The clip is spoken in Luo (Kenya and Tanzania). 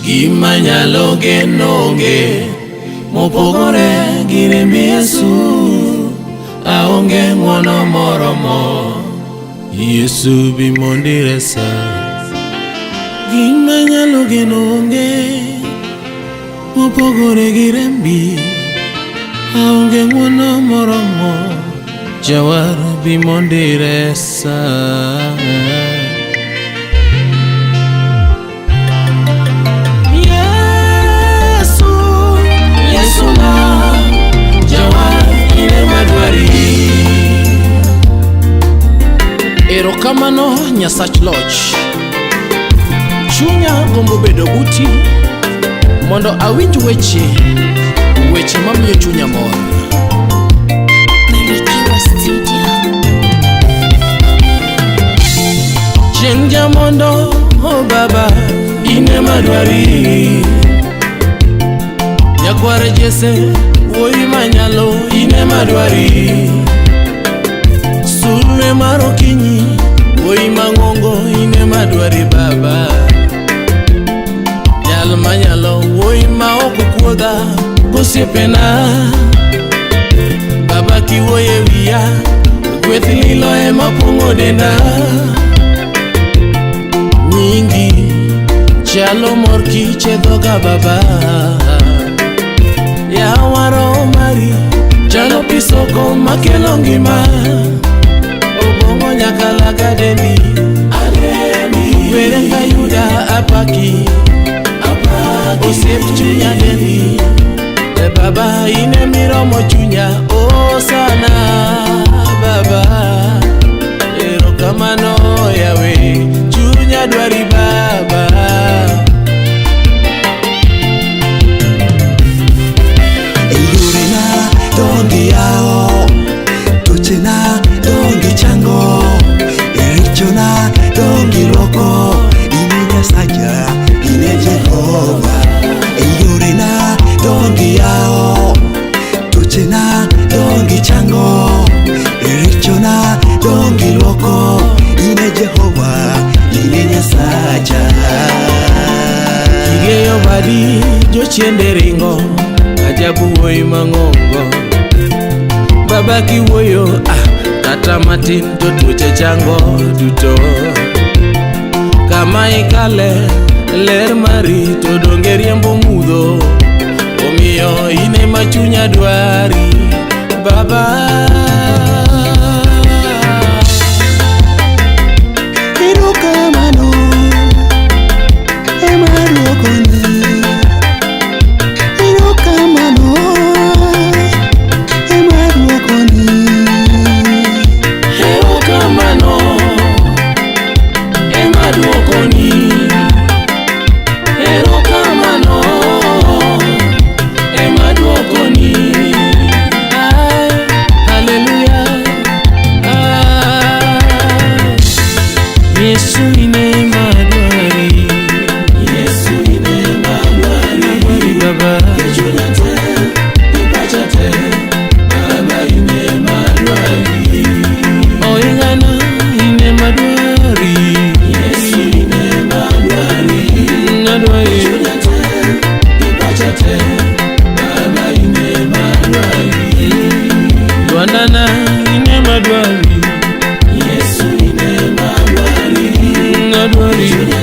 Gima nyalo geno onge mopogore gi remb Yesu. Aonge ng'wono moromo. Yesu bi mondo iresa. Gima nyalo geno onge mopogore gi rembi. Aonge ng'wono moromo. Jawar bi mondo iresa. Yesu, Yesu na jawar in ema dwari. Erokamano Nyasach loch. Chunya gombo bedo buti mondo awinj weche weche mamiyo chunya mor. Barikiwa Studio. Chieng' jamondo, oh baba, in ema dwari. Nyakwar Jesse, wuoyi manyalo, in ema dwari. Sulwe mar okinyi, wuoyi mang'ongo, in ema dwari baba. Jal manyalo, wuoyi ma ok okuodha, gosiepena. Baba kiwuoyo e wiya, gweth lilo ema pong'o denda. Nyingi chalo mor kich e dhoga baba. Yawa roho mari chalo pi soko makelo ngima. Obong'o nyaka laga dendi. Were kayuda apaki. Osiep chunya dendi. E baba in emiromo chunya o sana baba. Erokamano yawe chunya dwari baba. Yorena donge yawo, tuochena donge chango, richona donge luoko, in e Nyasacha, in e Jehova. Yorena donge yawo, tuochena donge chango, richona donge luoko, in e Jehova, in e Nyasacha. Kirieyo badi jochiende ringo ajabu wuoyi mang'ongo baba kiwuoyo ah, kata matin to tuoche chango duto kama ikale ler mari to donge riembo mudho omiyo in ema chunya dwari baba. Erokamano ema duokoni. Erokamano ema duokoni. Erokamano ema duokoni. Erokamano ema duokoni. Ay, haleluya. Ay, Yesu in ema dwari. Yesu in ema dwari. Baba. Chunya te, gi pacha te, Baba in ema dwari. Oingana in ema dwari. Yesu in ema dwari. Adwari. Chunya te, gi pacha te, Baba in ema dwari. Lwandana in ema dwari. Yesu in ema dwari. Adwari. Chunya